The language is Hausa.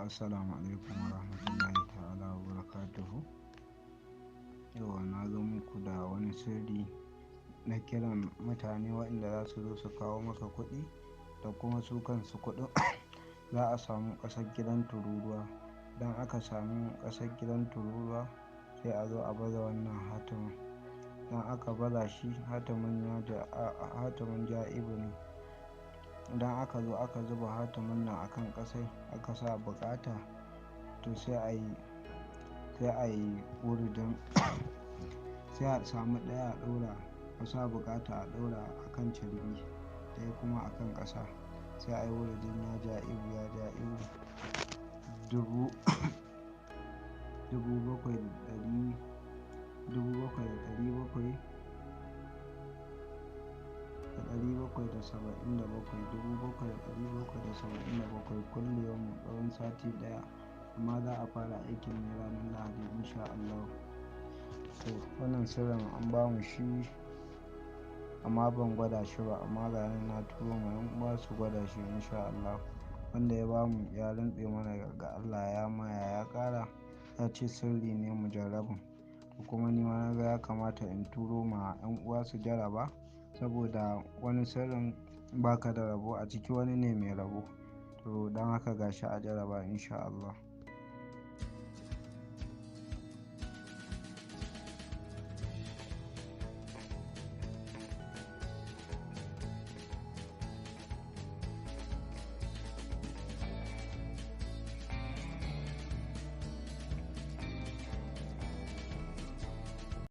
Assalamu alaikum wa rahmatullahi ta'ala wa barakatuhu. Yauwa na zo muku da wani sirri na kiran mutane waɗanda za su zo su kawo maka kuɗi da kuma su kansu kuɗin. Za a samu ƙasar gidan tururuwa. Idan aka samu ƙasar gidan tururuwa, sai a zo a baza wannan hatimin. Idan aka baza shi, hatimin ja'ibu ne. Idan aka zo aka zuba hatimin nan a kan ƙasai, aka sa buƙata, to sai a yi wuridin, sai a samu ɗaya a ɗaura, a sa buƙata a ɗaura a kan carbi, ɗaya kuma a kan ƙasa. Sai a yi wuridin ya ja'ibu, ya ja'ibu dubu 7,000, 7,777, 7,777 kullu yaumin tsawon sati ɗaya. Amma za a fara aikin ne ranar Lahadi insha Allahu. To, wannan sirrin an bamu shi amma ban gwada shi ba, amma ga nan na turo ma 'yan uwa su gwada shi insha Allah. Wanda ya bamu ya rantse mana ga Allah, ya maya ya ƙara, ya ce sirri ne mujarrabin. Kuma ni ma na ga ya kamata in turo ma 'yan uwa su jarraba, saboda wani sirrin baka da rabo a ciki, wani ne mai rabo. To, don haka ga shi a jarraba insha Allah.